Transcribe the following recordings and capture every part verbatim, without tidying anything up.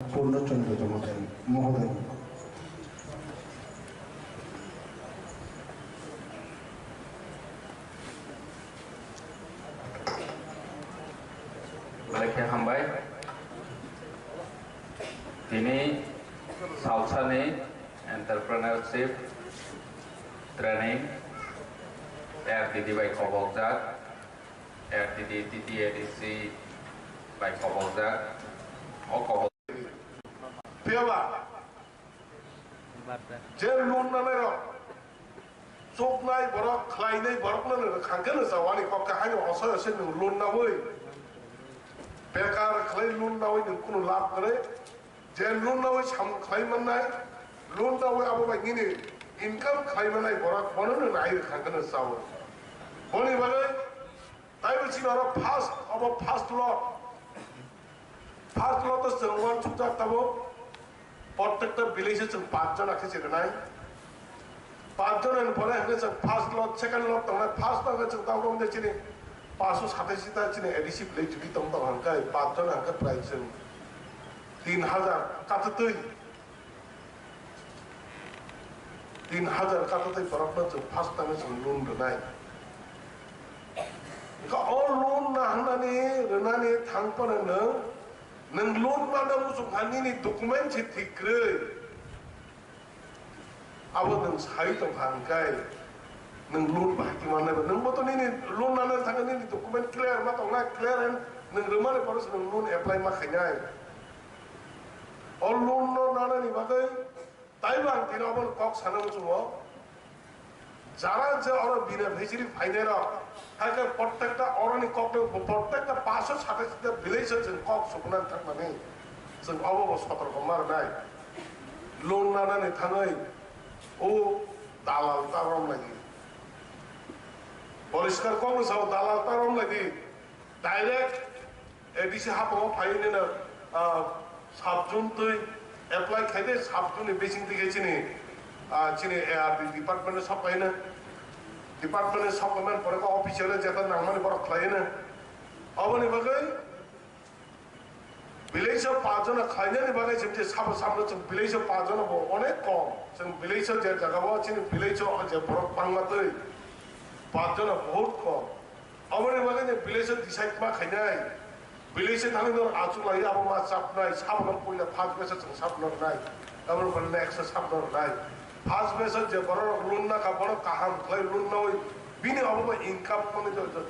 Purno Chandra Jamatia Mohoday. Belai khe hambai. Tini salsani entrepreneurship training R T D bai kobokjak, R T D, T T A D C bai kobokjak. O kobok Phiyaba je loan nanai rok, chuknai borok, khlainai borok no nang kha khe no chao, ani kok khe haino osoi osoi nwng loan naui, bekar khlai loan naui nwng kunu lab kwrwi. Je loan naui samung khlai mannai, loan naui abo bai nini income khlai mannai borok bono no nai rwkha khe no chao. Boni bagwi taibo chini oro first, obo first lot. First lot o chwng uansukjak tabuk. Prottekta village o chwng pach jona khe se rwnai. Pach jona ni pore hwnkhe chwng first lot, second lot tongnai, first lot hwnkhe chwng tabuk wngkha chini paanch sho satais ta chini A D C village twi tong tong hwnkhe pach jona hwnkhe prai chwng tin hajar katwtwi. Tin hajar katwtwi borokno chwng first time chwng loan rwnai. Hwnkhe o loan na hwnani rwnani thang phano nwng, nwng loan manna muchung kha nini document se thik kwrwi. Abo nwng sai tong kha hwnkhe nwng loan bahai khe mannai ba. Nwng bo to nini loan nana thangkhe nini document clear ma tongnai, clear and nwng rwmani pore se nwng loan apply ma khainai. O loan no nanani bagwi Taibo ang tini obono kok sana muchungo, jara je oro beneficiary phainai rok, hai khe prottekta oroni kokno, prottekta paanch sho satais ta village o chwng kok sukunani thangmani, chwng obo bo sotorko ma rwnai. Loan nanani thangwi o dalal ta romlai di. Poriskar kokno sao, dalal ta romlai di. Direct A D C haphang o phai nini, ah, sub zone twi apply khai de, sub zone ni bising twi khe chini, ah, chini A R D department o sok khai no, department o sok khai man pore khe official o jeta nangmani borok khlai no. Aboni bagwi village o paanch jona khlainani bagwi chwng je sabo samno chwng village o paanch jona bo onek kom. Chwng village o je jaga o chini village o je borok bangma twi paanch jona bahut kom. Aboni bagwi ni village o decide ma khainai. Village o thangwi no achuk lai abo ma chapnai, sabono puila first batch o chwng sabno rwnai. Aboni pore next o sabno rwnai. First batch o je borok loan na kha, borok kaham khlai loan naui bini obo bai income manwi jo-, jo-,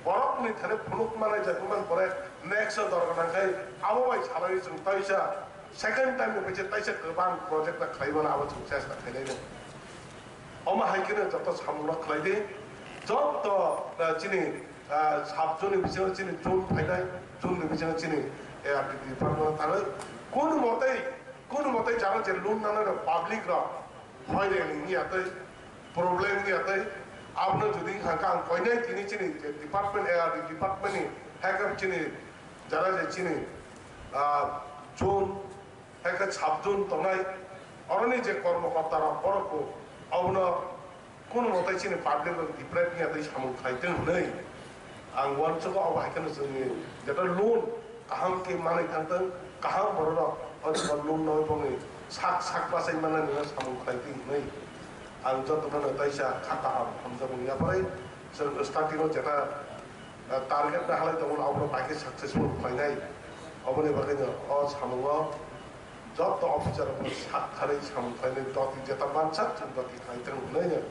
borok ni thani phunuk manai je, bumani pore next o dorkar nang khai abo bai salai chwng taisa second time ni bai se taisa kwbang project ta khlai mano abo chwng chesta khainai no. Omo hai kheno joto samung rok khlai di, joto, ah, chini, ah, sub zone ni bisingo chini zone phainai, zone ni bisingo chini, eh, department thangwi, kunu motai, kunu motai jara je loan nanai rok public rok hoireni wngya tei problem wngya tei abono jodi wngkha khe ang koinai tini chini je department, eh, department ni hai khe chini jara je chini, ah, zone Hai khe sub zone tongnai oroni je kormokorta rok borok bo abono kunu motai chini public rok deprive wngya tei samung khlai tong hwnwi ang uansugo. Abo hai kheno chwngni jeta loan kaham khe manwi thang tong, kaham borok rok o jeba loan no bongni sak sak bachai manani no samung khlai tong hwnwi ang jotono no taisa kha kaham hamjakmung yapharwi chwng starting o jeta target na halai tongo, abono bai khe successful khlainai. Oboni bagwi no o samungo joto officer rokno sak kharwi samung khlainai, doti jeta mansak chwng doti khlai thang hwnwi no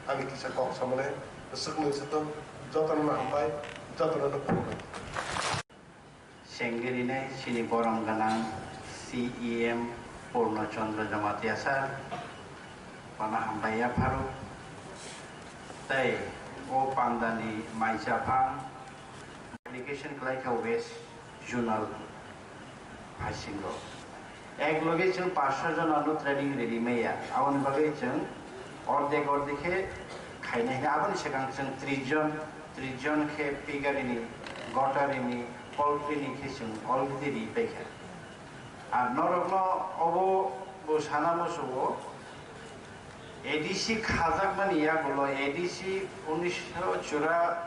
ani kisa kok samani swknwi swtwng. Jotono no hambai, jotono no khulumnai. Senggirinai chini borom gwnang C E M Purno Chandra Jamatia sir, bono hambai yapharo. Tei o pandani mai chaphang application khlai kha West Zonal Haisingo. Ek loge chwng paanch sho jona no training riri maya. Aboni bagwi chwng ordek ordek khe khainai hwnkhe aboni swkang chwng tris jon, tris jon khe piggery ni, gottary ni, poultry ni khe chwng already ri paikha. Ar norokno obo bo sana muchungo A D C khajakmani yagulo A D C unisho chura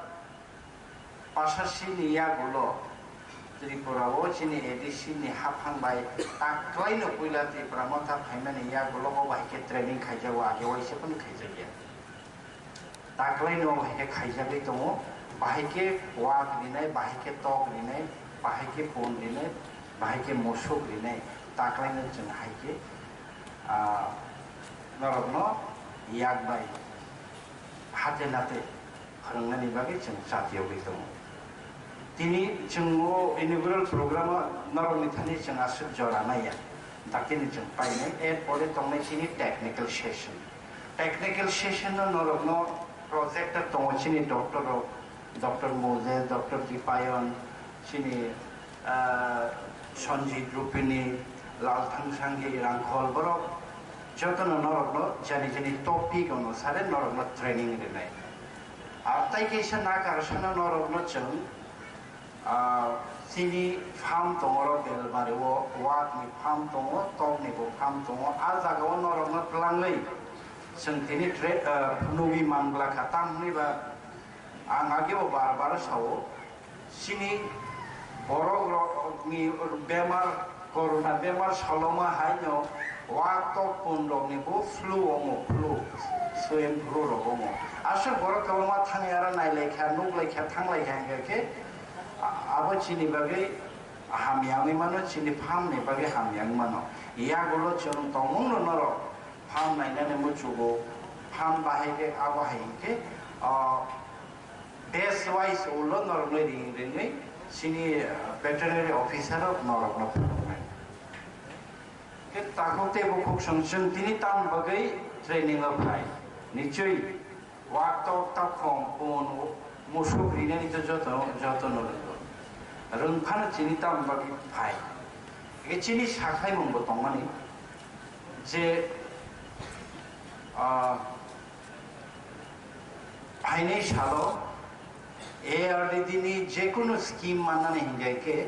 pasasi ni yagulo Tripura o chini A D C ni haphang bai taklaino puila Tipra Motha phaimani yagulo o bahai khe training khaijago, age waisa phano khaijakya. Taklaino o bahai khe khaijagwi tongo, bahai khe wak rinai, bahai khe tok rinai, bahai khe pon rinai, bahai khe musuk rinai, taklaino chwng hai khe, ah, norokno yak bai hate nate phwrwngnani bagwi chwng chati yogwi tongo. Tini chwng o inaugural program o norokni thani chwng aswk jora naiya, dakini chwng painai, er pore tongnai chini technical session. Technical session no norokno projector tongo chini doctor rok, Doctor Moses, Doctor Dipayon, chini, ah, Sanjit Rupini, Lalthang Sanghi, Rangkhol borok jotono norokno jani jani topic onusare norokno training rinai. Ar tai kaisa nakarsano norokno chwng, ah, chini farm tongo oro Belbari o, wak ni farm tongo, tok ni bo farm tongo, a jaga o norokno twlangwi chwng tini tra-, ah, phunugwi manglakha, tamni ba ang age bo bar bar sao, chini borok rokni bemar, corona bemar saloma haino wak tok pun rokni bo flu omo, flu, swine flu rok omo. Aswk borok kwbangma thangya aro nailaikha, nuklaikha, thanglaikha hingkha khe, a-, abo chini bagwi hamya wngwi mano, chini farm ni bagwi hamya wngwi mano. Yagulo chwng tongmungno norok farm nainani muchugo, farm bahai khe abo hai hinkhe, ah, batch wise ulo norokno ring ringwi chini, ah, veterinary officer rok norokno phunuknai. Khe takhuk tei bukhuk song chwng tini tam bagwi training o phai. Nichwi wak tok takhong pun musuk rinani to joto, jotono rwngo. Rwng phano chini tam bagwi phai. Khe chini sakhaimung bo tongmani je, ah, phainai salo A R D D ni jekunu scheme mannani hinkhe khe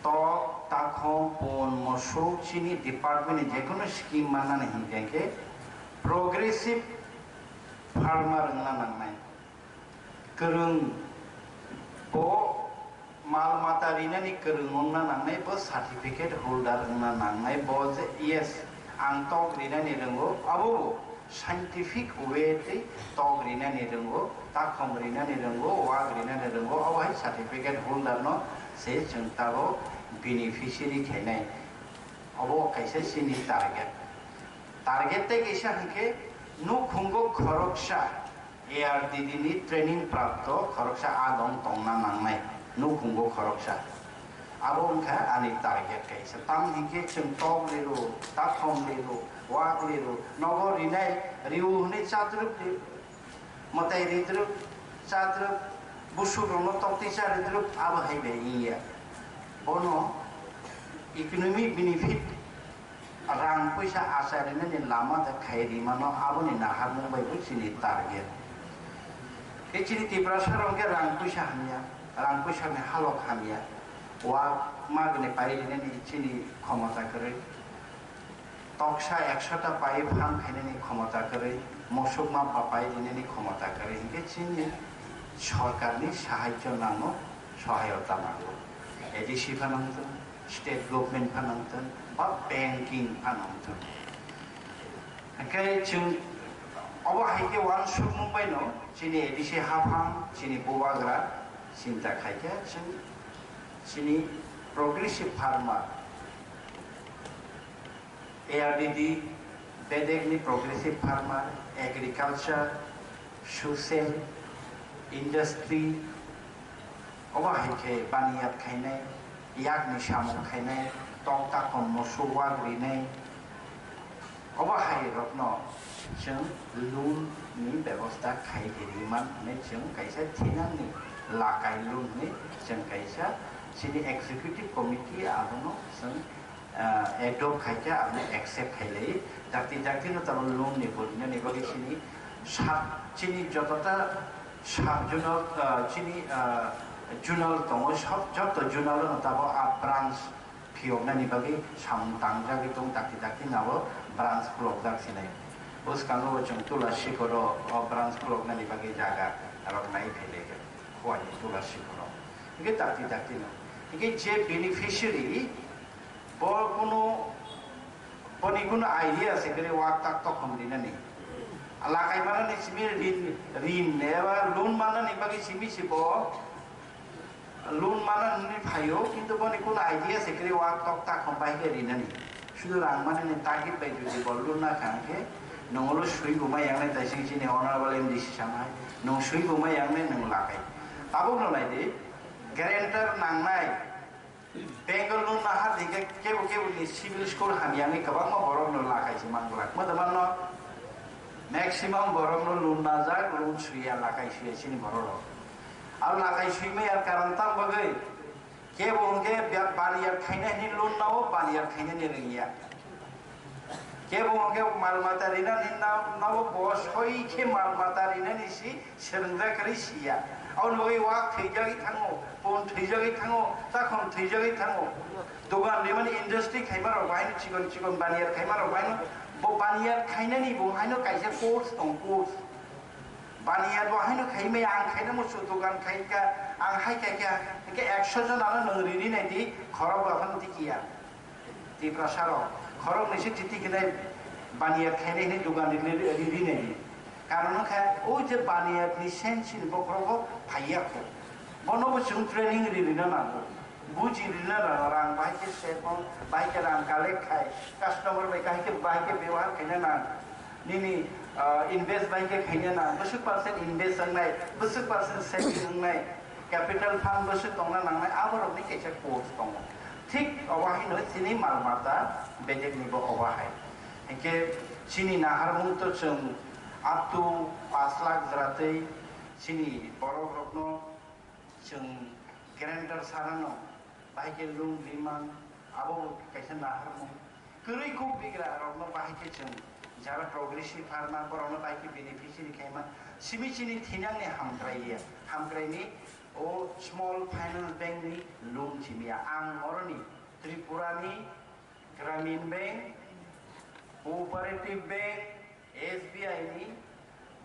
tok, takhong, pun, musuk chini department ni jekunu scheme mannani hinkhe khe progressive farmer wngna nangnai. Kwrwng bo mal mata rinani kwrwng wngna nangnai, bo certificate holder wngna nangnai, bo je, yes, ang tok rinani rwngo, abo bo scientific way tei tok rinani rwngo, takhong rinani rwngo, wak rinani rwngo, abo hai certificate holder no se chwng tabuk beneficiary khainai. Abo kaisa chini target. Target tei kaisa hinkhe nukhungo khoroksa A R D D ni training prapto khoroksa adong tongna nangnai, nukhungo khoroksa. Abo wngkha ani target kaisa. Tamo hinkhe chwng tok liru, takhong liru, wak liru, nogo rinai riu hwnwi chatrwk liru, mwtai ridrwk, chatrwk, busukrokno tokti cha ridrwk, abo hai bai wngya. Bono economic benefit rang puisa achai rinani lama de khai rimano, aboni naharmung bai bo chini target. Tei chini Tiprasa rok khe rang puisa hamya, rang puisa ni halok hamya, wa magni pai rinani chini khomota kwrwi, toksa ekso ta pai phan khainani khomota kwrwi, musuk ma pa pai rinani khomota kwrwi, hinkhe chini sorkarni sahajyo nango, sohayota nango. A D C phano wngthung, state government phano wngthung, ba banking phano wngthung. Hwnkhe chwng obo hai khe uansukmung baino chini A D C haphang, chini bubagra chinta khai khe chwng chini progressive farmer, A R D D, bedekni progressive farmer, agriculture, social, industry, obo hai khe baniyat khainai, yakni samung khainai, tok takhon musuk wak rinai, obo hai rokno chwng loan ni bebosta khai rimani hwnwi chwng kaisa thinangni lakai loan hwnwi chwng kaisa chini executive committee abono chwng ah, adopt khai khe, aboni accept khai lai. Dakti dakti no tabuk loan ni bo rinani bagwi chini sub, chini jotota sub zonal, ah, chini, ah, zonal tongo, sob joto zonal no tabuk a branch phiyoknani bagwi samung tangjagwi tong, dakti dakti no abo branch khulokjak sinai. Bwskango bo chwng Tula Sikoro o branch khuloknani bagwi jaga rok nai phai lai khe, Khowai Tula Sikoro. Hingkhe dakti dakti no. Hingke je beneficiary, bo kunu, boni kunu idea se kere wak tak tokhom rinani. Lakai manani simi rin, rin eba loan manani bagi simi si bo loan manani phaio, kintu boni kunu idea se kere wak tok takhom bai ke rinani. Sudu rang manani target bai jodi bo loan na kha hingke, nongolo sui bo mai yangnai taising chini honorable M D C samai, nong sui bo mai yangnai nong lakai. Tabuk no nai di, guarantor nangnai, Bank o loan nahar di khe kebo kebo ni civil score hamya wngwi kwbangma borok no lakai se manglak. Moda manno maximum borok no loan najak, loan suya lakai suya chini borok rok. Aro lakai sui maya karon tam bagwi kebo hwnkhe bia-, baniyar khaina hini loan nao, baniyar khaina ni rwngya. Kebo hwnkhe mal mata rina ni na-, nabo bo soi khe mal mata rina ni si Swrwngjak kwrwi siya. Aboni bagwi wak thwijagwi thango, pon thwijagwi thango, takhum thwijagwi thango. Dogan rimani industry khaimarok bahaino chikon chikon baniyar khaimarok bahaino bo baniyar khainani bo haino kaisa course tong course. Baniyar bo haino khaimai ang khaina musu dogan khaika ang hai khaika hingke ekso jon ano nwng rini naidi khorok baphang tikiya. Tiprasa rok khorok nisi titi khinai baniyar khainai hini dogan rini naidi. Karon wngkha o je baniyar ni sense ni bokhorogo phaiya kho. Bono bo chwng training ri rina nango. Buji rina nango, rang bahai khe sepong, bahai khe rang collect khai, customer bai kahai khe bahai khe bebohar khaina nang. Nini, ah, invest bahai khe khaina nang, bwswk percent invest wngnai, bwswk percent saving wngnai, capital fund bwswk tongna nangnai, aborokni kaisa course tongo. Thik obo haino chini mal mata bedekni bo obo hai. Hinkhe chini naharmung to chwng up to pash lakh jora tei chini borok rokno chwng guarantor sarano bahai khe loan rimang, abo bo kaisa naharmung. Kwrwi kuk bigra rokno bahai khe chwng jara progressive pharma borokno bahai khe beneficiary khaima. Simi chini thinangni hamkrai ya, hamkraini o small finance bank ni loan chimiya. Ang oroni Tripura ni Gramin Bank, Cooperative Bank, S B I ni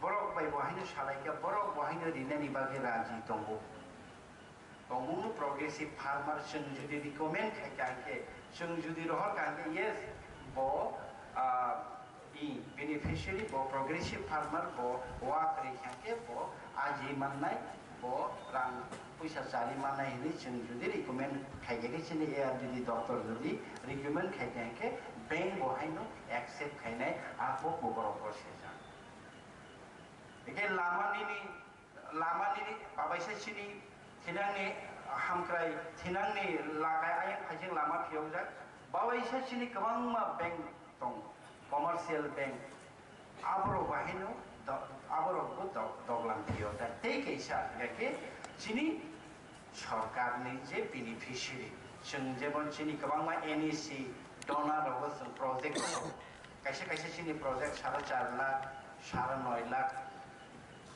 borok bai bo haino salai kha, borok bo haino rinani bagwi raji tongo. Tongmungno progressive farmer chwng jodi recommend khai kha hwnkhe, chwng jodi rohor kha hwnkhe, yes, bo, ah, i beneficiary bo progressive farmer bo wak ri kha hwnkhe bo aji mannai, bo rang puisa chari mannai hinwi chwng jodi recommend khai kha khe chini A R D D doctor jodi recommend khai kha hwnkhe bank bo haino accept khainai a kok bo borok bo sejak. Hwnkhe lama nini Lama nini babaisa chini thinangni hamkrai thinangni lakai ayang phaijak lama phiyokjak. Babaisa chini kwbangma bank tongo, commercial bank. Aborok bahaino do-, aborokbo do-, doglam phiyokjak. Tei kaisa hwnkhe chini sorkarni je beneficiary, chwng jemon chini kwbangma N E C donor rogo chwng project tongo. Kaisa kaisa chini project sara char lakh, sara noi lakh,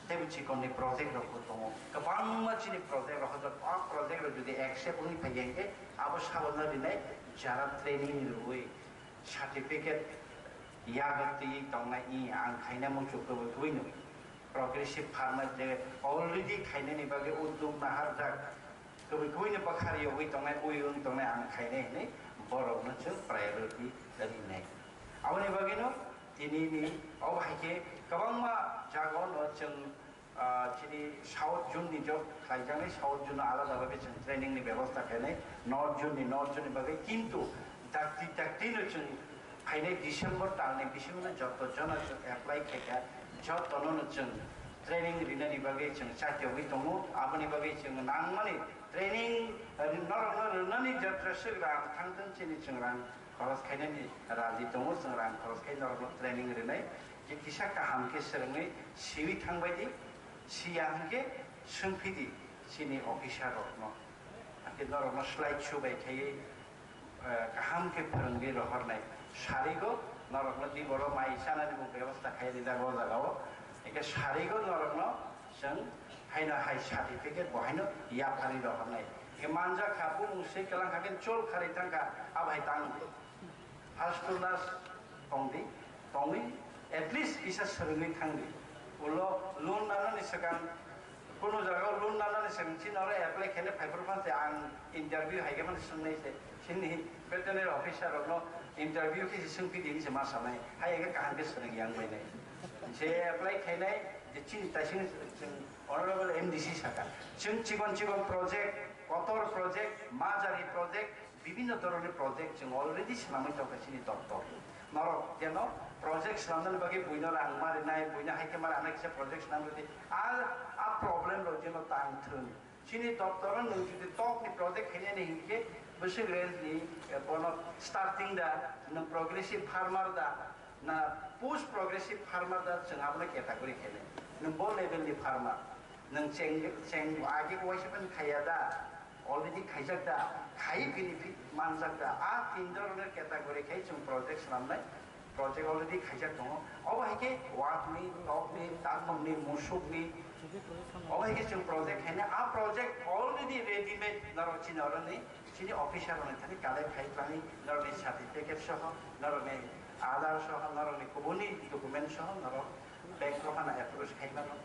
teibo chikonni project rok bo tongo. Kwbangma chini project rok hojak, o project rok jodi accept wngwi phai khe, abo sabokno rinai jara training rwui certificate yago twi tongnai, i ang khaina muchuk kwbwi kwbwi no progressive farmer je already khainani bagwi uddog naharjak, kwbwi kwbwi no bwkhar yogwi tongnai, ui wng tongnai ang khainai hinwi borokno chwng priority rinai. Aboni bagwino tinini obo hai khe kwbangma jagao no chwng, ah, chini South Zone ni job khlaijaknai, South Zone no alada bagwi chwng training ni bebosta khainai, North Zone ni, North Zone ni bagwi, kintu dakti dakti no chwng phainai December talni bisingo no joto jono chwng apply khaikha, jotono no chwng training rinani bagwi chwng chatiogwi tongo, aboni bagwi chwng nangmani training, ah, norokno rwnani joto swk rang thangthun chini chwng rang khoros khainani raji tongo, chwng rang khoros khai norokno training rwnai. Je kisa kaham khe swrwngwi siwi thangbai di, siya hwnkhe swngphi di chini officer rokno. Hakhe norokno slide show bai khaiwi, eh, kaham khe phwrwngwi rohornai. Sarigo norokno di boro mai chanani bo bebosta khai rijak o jagao. Hakhe sarigo norokno chwng haino hai certificate bo haino yapharwi rohornai. Hakhe manjak kha, bumung se kwlang kha khe chol kharwi thang kha, abo hai tang di. First to last tong di, tongwi at least kisa swrwngwi thang di. Ulo loan nanani swkang Kuno jaga loan nanani se chini oro apply khaina phaiphuru phan se ang interview hai khe mani swngnai se chini veterinary officer rokno interview khe se swngphi di hinwi se ma sanai. Hai khe kaham khe swrwng yang bai nai. Je apply khainai je chini taising chwng honorable M D C saka. Chwng chikon chikon project, kotor project, majari project, bibhinno dhoroner project chwng already swnamwi tongkha chini doptor. Norok jeno project swnamnani bagwi buino rang ma rinai, buino hai khe ma rang nai kisa project swnam rwdi. A, a problem rok jeno tang thung. Chini doptor o nwng jodi tokni project khainani hinkhe bwswk range ni, eh, bono starting da, nwng progressive farmer da, na post progressive farmer da, chwng abono category khainai. Nwng bo level ni farmer, nwng cheng, cheng age waisa phano khaiya da, already khaijak da, khai benefit manjak da, a tin dhoroner category khai chwng project swnamnai. Project already khaijak tongo. Obo hai khe watni, tokni, takmungni, musukni, obo hai khe chwng project khaina. A project already ready made norok chini oroni, chini officer rokni thani collect khai twlangwi norokni certificate soho, norokni Aadhaar soho, norokni kubuni document soho norok bank o phano approach khai mano.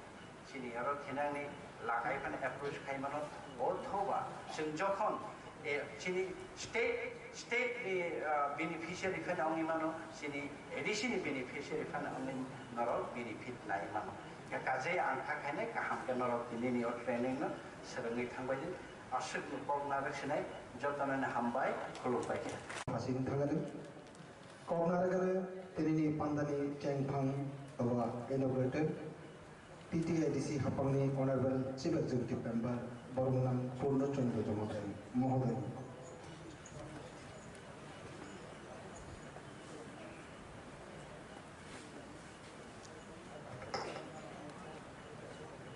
Chini oro thinangni lakai phano approach khai mano. Othoba chwng jokhon, eh, chini state, state ni, ah, beneficiary phano wngwi mano, chini A D C ni beneficiary phano wngwi norok benefit nai mano. Khe kajai ang kha khainai kaham khe norok tini ni o training no swrwngwi thangbai di. Aswk ni kok narwk sinai jotono ni hambai khulumbai khe. Aswk thangani kok narwk gana tini ni pandani chengphang abo inaugurated. T T A D C hapangni Honorable Chief Executive Member Boromnang Purno Chandra Jomatai Mohoday.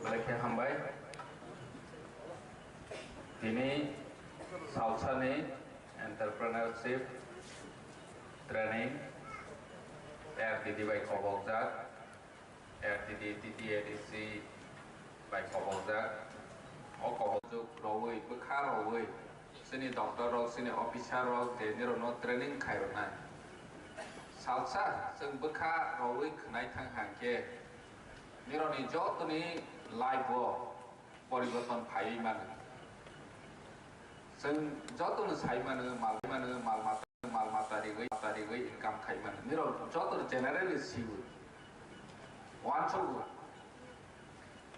Belai khe hambai. Tini Salsani Entrepreneurship Training R D D bai kobokjak. R T D, T T A D C bai kobokjak. O kobokjak rwui, bwkha rwui, chini doctor rok, chini officer rok je nirokno training khairoknai. Salsa chwng bwkha rwui khwnai thang hang khe nirokni jotoni life o poriborton phaiwi mano. Chwng jotono sai mano, mal mano, mal mata, mal mata rigwi, mata rigwi income khai mano. Nirok jotono generally siwi, uansugo.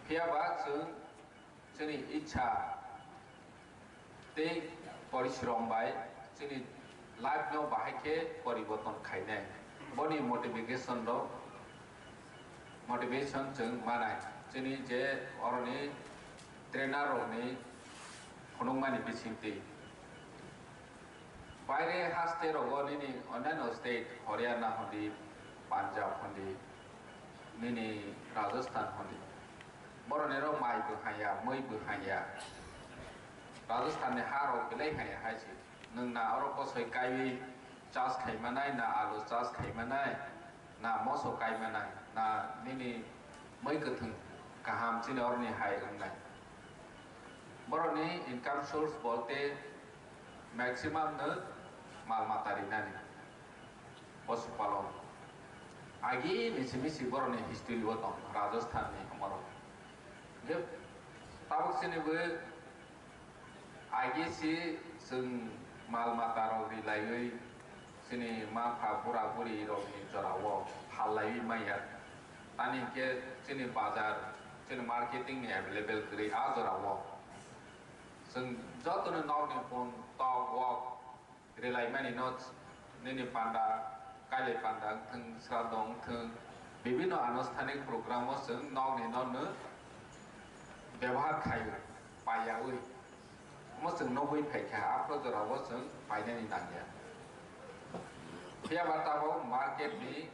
Phiya ba chwng chini ichha tei porishrom bai chini life no bahai khe poriborton khainai. Boni motivation rok, motivation chwng manai. Chini je oroni trainer rokni phunukmani bisingtwi. Baire haste rogo nini onano state, Haryana hondi, Punjab hondi, nini Rajasthan hondi. Borok nero mai bo haya, mui bo haya. Rajasthan ni ha rok belai haya hai se. Nwng na oro bosoi kaiwi chas khai manai, na alu chas khai manai, na moso kai manai, na nini mui kwthwng kaham chini oroni hai wngnai. Borokni income source bolte maximum no mal mata rinani. Posu palon. Agi misi misi borokni history o tong Rajasthan ni omorok. Hwnkhe tabuk chini bo agi si chwng mal mata rok rilaiwi chini ma pha bura buri rok ni jora o phal laiwi manya. Tani hwnkhe chini bazar, chini marketing ni available kwrwi a jora o. Chwng jotono nokni pun tok wok Rwlaimani no nini panda, kailai panda wngthwng, sraddho wngthwng, bibhinno anusthanik program o chwng nokni no no bebohar khai paiyaui. Omo chwng nugui phaikha, aphuru jorao chwng painani nangya. Phiya ba tabok market ni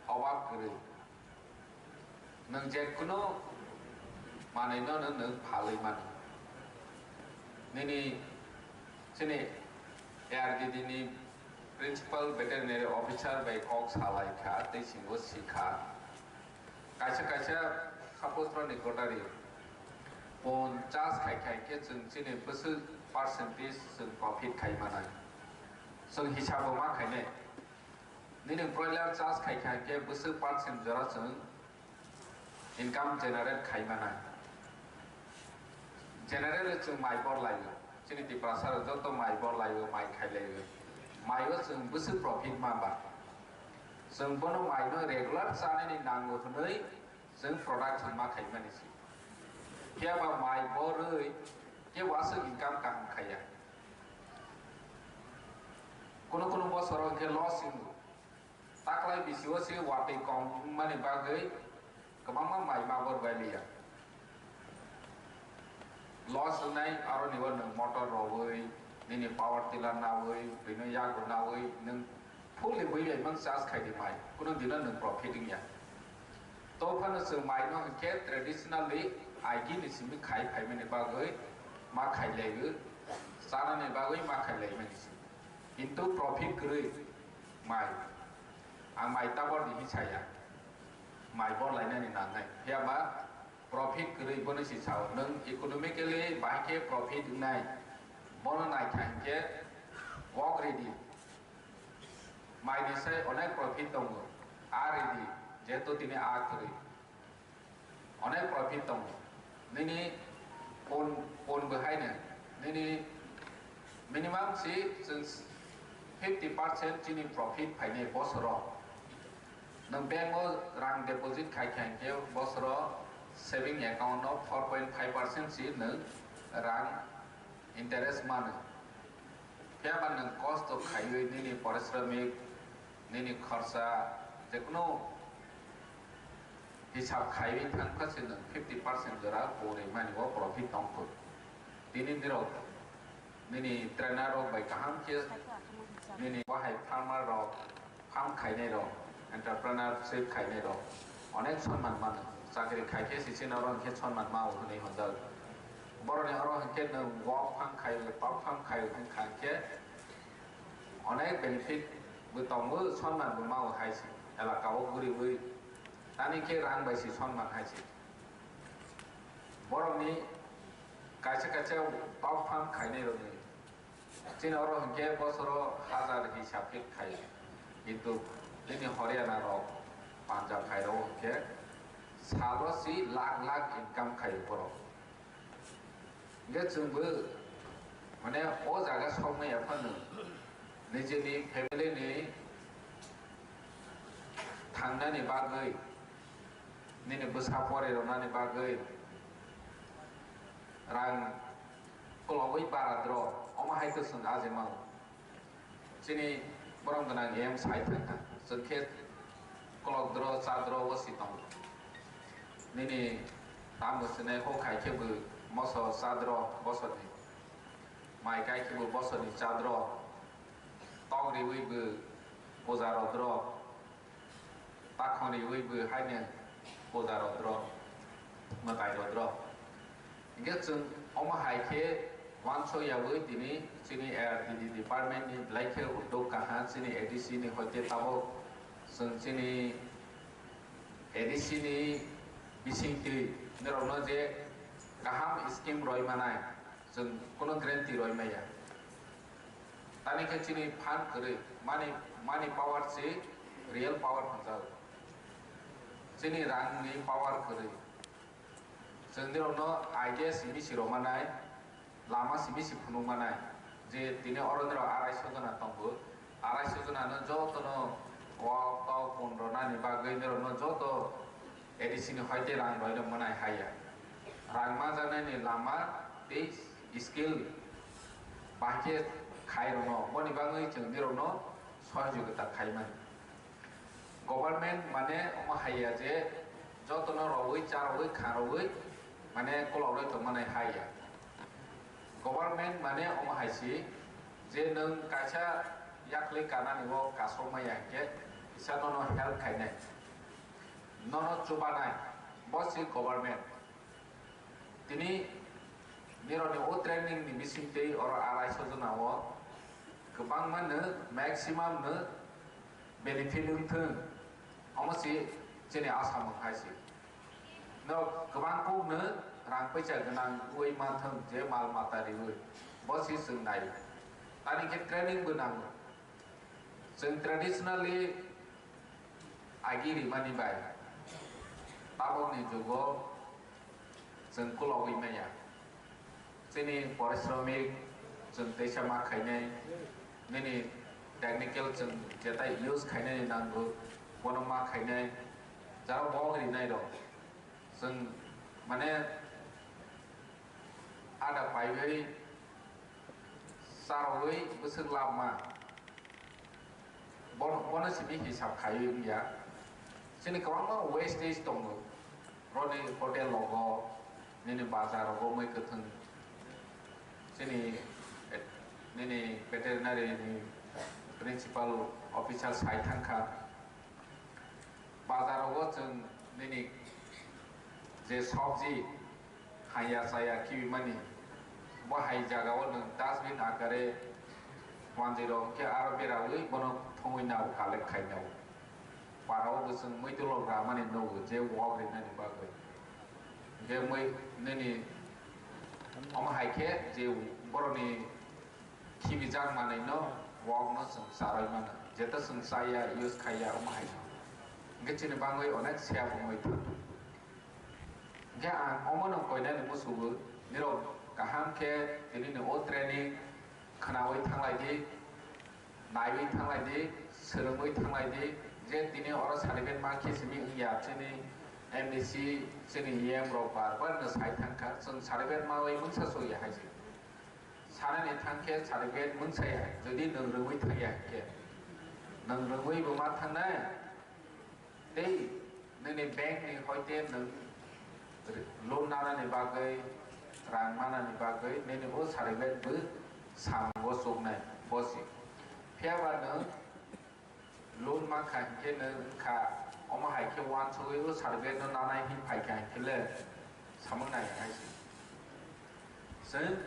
obab kwrwi. Nwng je kunu manwi no nwng phalwi mano. Nini chini A R D D ni Principal Veterinary Officer bai kok salai kha tei singo si kha. Kaisa kaisa khapusrani gotari pon chas khai khai khe chwng chini bwswk percentage chwng profit khai manai. Chwng hisabo ma khainai. Nini broiler chas khai khai khe bwswk percent jora chwng income generate khai manai. Generally chwng mai bor laio, chini Tiprasa rok joto mai bor laio, mai khai laio. Maio chwng bwswk profit ma ba? Chwng bono maino regular chanani nango hwnwi chwng production ma khaimani se. Phiya ba mai borwi kebo aswk income kaham khaiya. Kuno kuno bosoro hwnkhe loss hingo. Taklai bisio se watwi kom wngmani bagwi kwbangma mai ma bor bai liya. Loss wngnai aroni o nwng motor rogwi, nini power tiller nawi, bini yago nawi, nwng fully bui bai mang charge khai di mai, kuno dino nwng profit wngya. To phano chwng mai no hwnkhe traditionally agi ni simi khai phaimani bagwi ma khai laiwi, chanani bagwi ma khai laimani se. Kintu profit kwrwi mai. Ang mai tabor di hi saya. Mai bor lainani nangnai. Phiya ba profit kwrwi bono si sao. Nwng economically bahai khe profit wngnai. Bono naikha hinkhe wok ready. Mai ni sai onek profit tongo. A ready. Jehetu tini a kwrwi. Onek profit tongo. Nini pon, pon bo haino. Nini minimum si chwng fifty percent chini profit phainai bosoro. Nwng bank o rang deposit khai khai khe bosoro saving account no four point five percent si nwng rang interest mano. Phiya ba nwng kosto khaiwi nini parisramik, nini khorsa, jekunu hisab khaiwi thangkha se nwng fifty percent jora pori mani o profit tongkhu. Tini nirok nini trainer rok bai kaham khe nini wahai farmer rok farm khainai rok, entrepreneurship khainai rok onek sonman mano. Chakri khai khe sisi norok khe sonman ma o hwnwi honjak. Boroni oro hwnkhe nwng wok farm khai, pap farm khai wngkha khe onek benefit bo tongo, sonman bo ma o hai se. Elaka o guriwi tani khe rang bai se sonman hai se. Borokni kaisa kaisa pap farm khainai rokni Chini oro hwnkhe bosoro hazar hisab khe khai, kintu nini Haryana rok, Punjab hai rok hwnkhe salo si lakh lakh income khai borok. Hwnkhe chwngbo mane o jaga sokmaya phano nijini family ni thangnani bagwi, nini bwsa pore rwnani bagwi rang Kologwi bara dro, omo hai khe chwng aje mao. Chini borom gwnang em sai thang kha. Chwng khe kolok dro, cha dro o si tongo. Nini tamo swnai ho khai khe bo moso cha dro bosoni. Mai kai khe bo bosoni cha dro. Tok riwi bo puja ro dro. Takhoni wi bo haino puja rok dro, mwtai rok dro. Hingke chwng omo hai khe uansuk yawi tini chini R D D department ni belai khe uddog kaha chini A D C ni hoite tabuk chwng chini A D C ni bisingtwi norokno je kaham scheme roi manai chwng kuno guarantee roi maya. Tani khe chini phan kwrwi, money, money power se real power hwnjago. Chini rangni power kwrwi. Chwng nirokno idea simi si rwmanai, lama simi si phunukmanai, je tini oro nirok arai so jona tongo, arai so jonano jotono wak tok pun rwnani bagwi nirokno joto A D C ni hoite rang rwino mwnai haiya. Rang majaknaini lama tei skill bahai khe khai rwno, boni bagwi chwng nirokno sohojogita khaimani. Government mane omo haiya je jotono rogwi, cha rogwi, kha rogwi mane kolok rwi tongmani haiya. Government mane omo hai si je nwng kaisa yakli kanani o kasok maya hinkhe kisa nono help khainai. Nono chubanai, bo se government. Tini nirokni o training ni bising twi oro arai so jona o kwbangma no, maximum no benefit wng thung, omo se chini asa mung hai se. No kwbang kuk no rang paisa gwnang ui ma thung je mal mata riui, bo se chwng nai. Tani khe training bo nango. Chwng traditionally agi rimani bai tabokni jugo chwng kulogwi maya. Chini porishramik chwng teisa ma khainai, nini technical chwng jetai use khainani nango, bono ma khainai, jara bok rinai rok. Chwng mane ada paiwi charogwi bwswk labma. Bono, bono simi hisab khaiwi wngya. Chini kwbangma wastage tongo. Roni hotel rogo, nini bazar rogo mui kwthwng. Chini, eh, nini veterinary ni principal officer sai thangkha. Bazar rogo chwng nini je sabji haya chaya kibimani, bo hai jagao nwng dustbin akare manjwi rok hwnkhe aro beraui bono thongwi nao collect khai nao. Parao bo chwng muitulok ramani nugo je wok rinani bagwi. Hwnkhe mui nini omo hai khe je borokni khibijak manwi no wok no chwng charwi mano. Jeto chwng chaya, use khaiya omo hai no. Hwnkhe chini bagwi onek seya bumui thang. Hwnkhe ang omono koinani musugo, nirok kaham khe tinini o training khwnaui thanglai di, naiwi thanglai di, swrwngwi thanglai di, je tini oro certificate ma khe simi wngya, chini M D C, chini E M rok bar bar no sai thangkha, chwng certificate maui mungsa sokya hai se. Sanani thang khe certificate mungsa ya, jodi nwng rwngwi thangya hai khe. Nwng rwngwi bo ma thangnai, tei nini bank ni hoite nwng loan nanani bagwi, rang manani bagwi nini o certificate bo samgo chuknai bosi. Phiya ba nwng loan mankha hinkhe nwng wngkha, omo hai khe uansugwi o certificate no nanai hin phaikha hinkhe le samung nai hai se. Chwng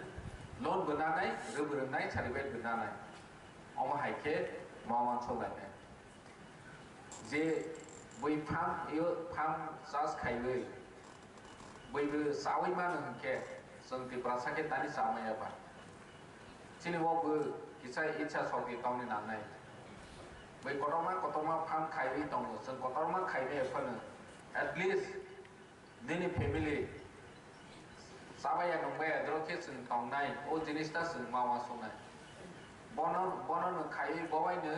loan bo nanai, rwbwrwngnai, certificate bo nanai. Omo hai khe ma uansuk lainai. Je bui farm, iyo farm chas khaiwi, bui bo chawi mano hinkhe, chwng Tiprasa khe tani chamaya ba. Chini o bo kisa icha sokti tongni nangnai. Bui kotorma kotorma farm khaiwi tongo, chwng kotorma khaimaya phano at least nini family chabaya nungbaya dorok khe chwng tongnai, o jinis ta chwng ma uansuknai. Bono, bono nwng khaiwi bobaino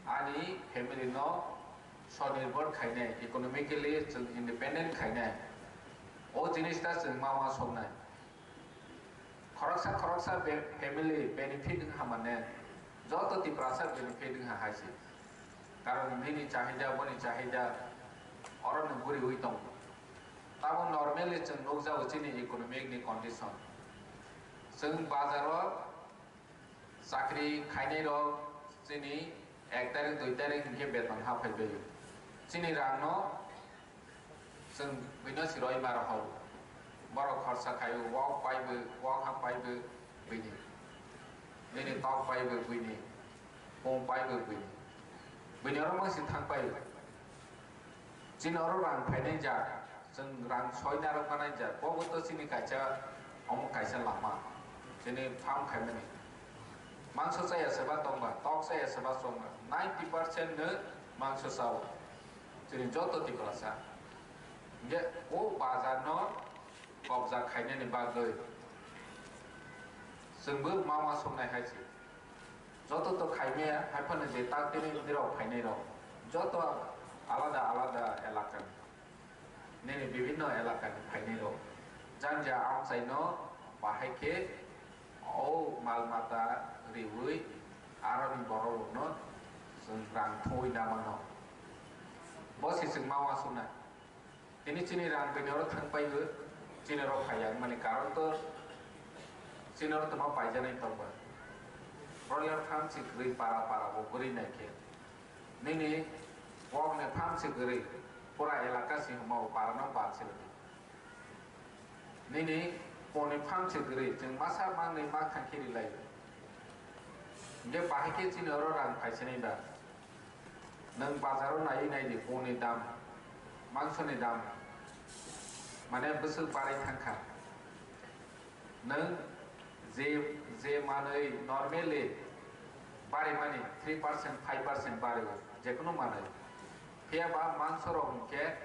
ani family no swnirbhor khainai, economically chwng independent khainai. O jinis ta chwng ma uansuknai. Khoroksa khoroksa be-, family benefit wngkha mane, joto Tiprasa benefit wngkha hai se. Karon nini chahida, boni chahida, oro no guriwi tongo. Tamo normally chwng nukjago chini economic ni condition. Chwng bazaro chakri khainai rok chini ek tarik, dui tarik hinkhe beton ha phaibai. Chini rang no chwng buino siroi ma rohor. Borok khorsa khaio, wok paibo, wok ha paibo buini. Nini tok paibo buini, pung paibo buini. Buini oro mangsi thang paibo. Chini oro rang phainai jak, chwng rang soi narwk manai jak, bobo to chini kaisa, omo kaisa lama. Chini farm khaimani. Mangso chaya seba tongba, tok chaya seba chongba, ninety percent no mangso chao. Chini joto Tiprasa. Hingke o bazar no kobja khainani bagwi chwngbo ma uansuknai hai se. Joto to khaimaya, hai phano je tak tini nirok phainai rok, joto alada alada elaka ni, nini bibhinno elaka ni phainai rok. Janja amchai no bahai khe o mal mata riwi aroni borok rok no chwng rang thwi na mano. Bo se chwng ma uansuknai. Tini chini rang bini oro thang paibo, chini oro phaiya, mani karon to chini oro tongma paijanai tongba. Broiler farm se kwrwi para para bo kwrwi nai khe. Nini wok ni farm se kwrwi, pura elaka se hwnma bo para no ban se rwdi. Nini poni farm se kwrwi, chwng masa mangnwi ma thang khe rilai. Hingke bahai khe chini oro rang phaisinai ba. Nwng bazaro naiwi naidi, pungni dam, mangsoni dam, mane bwswk barwi thangkha. Nwng je, je manwi normally barimani three percent, five percent bario, jekunu manwi. Phiya ba mangsorok hwnkhe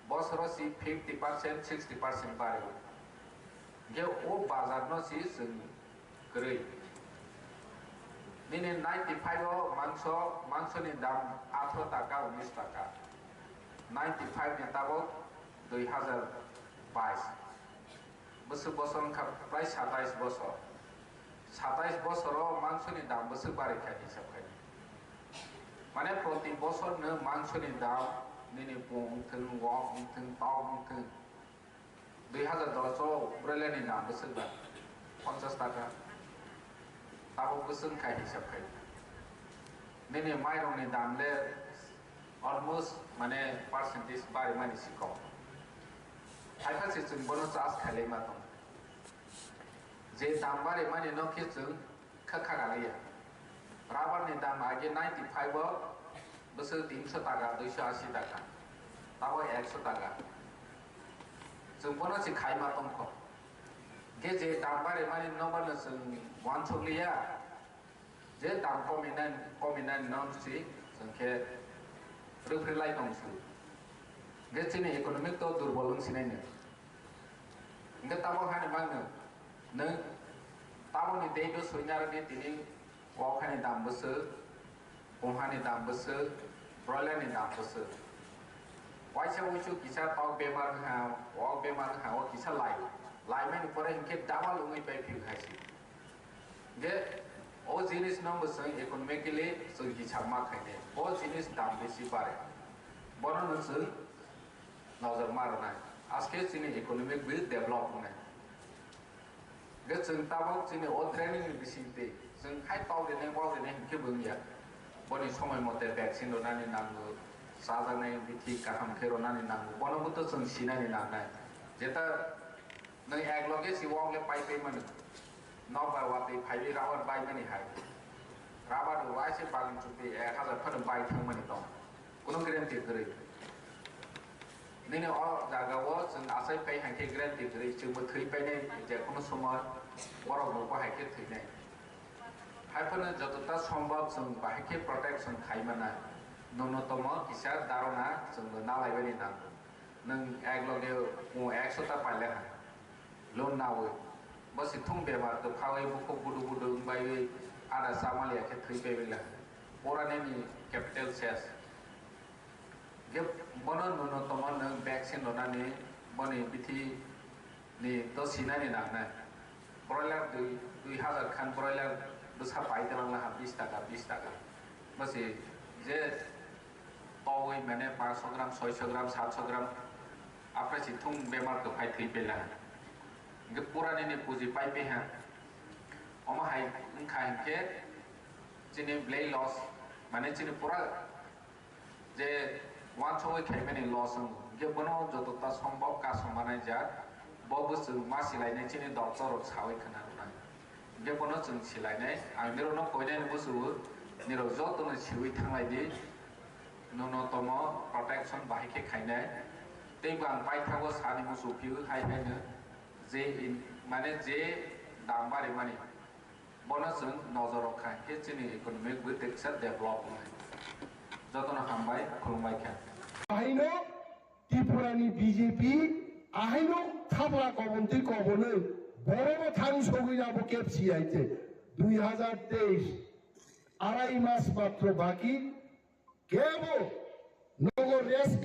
bosoro si fifty percent, sixty percent bario. Hinkhe o bazar no si chwng kwrwi. Nini ninety five o mangso, mangso ni dam athro taka, unis taka. Ninety five ni tabok dui hazar bais. Bwswk bosor wngkha prai satais bosor. Satais bosor o mangso ni dam bwswk bari kha hisab khai. Mane proti bosor no mangso ni dam nini pung wngthwng, wok wngthwng, tok wngthwng. Dui hazar dos o broiler ni dam bwswk ba ponchas taka. Tabuk bwswk khai hisab khai. Nini mairok ni dam le almost mane percentage bari mani si kok. Haikha se chwng bono charge khailai ma tong. Je dam bari mani no khe chwng kha kha raliya. Rubber ni dam age ninety five o bwswk tinso taka, duiso asi taka, tabo ekso taka. Chwng bono se khai ma tongkho. Ge je dam bari mani no bono chwng uansuk liya. Je dam komi nai, komi nai no si chwng khe rwphri lai tong su. Ge chini economic to durbol wng sinai no. Hingke tamo hani mangno, nwng tamoni tei do soinar di tini wok hani dam bwswk, pung hani dam bwswk, broiler ni dam bwswk. Waisa wuisu kisa tok bemar wngha, wok bemar wngha, o kisa lai, laimani pore hingke double wngwi pai phiyok hai se. Hingke o jinis no bo chwng economically chwng hisab ma khainai, o jinis dam besi bare, bono no chwng nojor ma rwnai, aske chini economic bo develop wngnai. Hwnkhe chwng tabok chini o training ni bisingtwi chwng hai tau rinai, wak rinai hinkhe bo wngya. Boni somoi mote vaccine rwnani nango, chajaknai bithi kaham khe rwnani nango, bono bo to chwng sinani nangnai. Jeta nwng ek loge si wak le pai pai mano, nok bai watwi phaiwi rubber bai mani hai. Rubber rok waise bagan chukti ek hazar phano bai thang mani tong. Kuno guarantee kwrwi. Nini o jaga o chwng achai pai hai khe guarantee kwrwi, chwngbo thwi painai je kuno somoi borok rokbo hai khe thwinai. Hai phano jotota sombhob chwng bahai khe protection khai mana. Nunotomo kisa dharona chwngbo nalaibani nango. Nwng ek loge ekso ta paile hai. Loan nawi. Bo si thung bemar kwphawi bukhuk budu budu wngbai ada chamaliya khe thwi pai bila. Pora nini capital ses. Ge bono nunotomo nwng vaccine rwnani boni bithi ni to sinani nangnai. Broiler dui, dui hazar khan broiler bwsa pai twlang laha bis taka, bis taka. Bo si je towi mane pansho gram, soisho gram, satsho gram, apre si thung bemar kwphai thwi pela. Hingke pura nini puji pai piha. Omo hai wngkha hinkhe chini belai loss, mane chini pura je wansugwi khaimani loss wngo. Hingke bono joto ta sombhob kasom manai jak, bo bwswk ma silainai chini doctor rok sawi khna rwnai. Hingke bono chwng silainai, ang nirokno koinai ni musugo, nirok jotono siwi thanglai di, nunotomo protection bahai khe khainai. Tei bo ang paithago sani musu phiywi hai haino je in, mane je dam barimani, bono chwng nojor rok kha khe chini economic bo teksa develop wngnai. Jotono hambai, khulumbai kha. Ahaino Tripura ni B J P ahaino thabla kobon twi kobonwi borokno thang sogwi abo kebsi hai se dui hazar teis arai mas matro baki kebo nogo res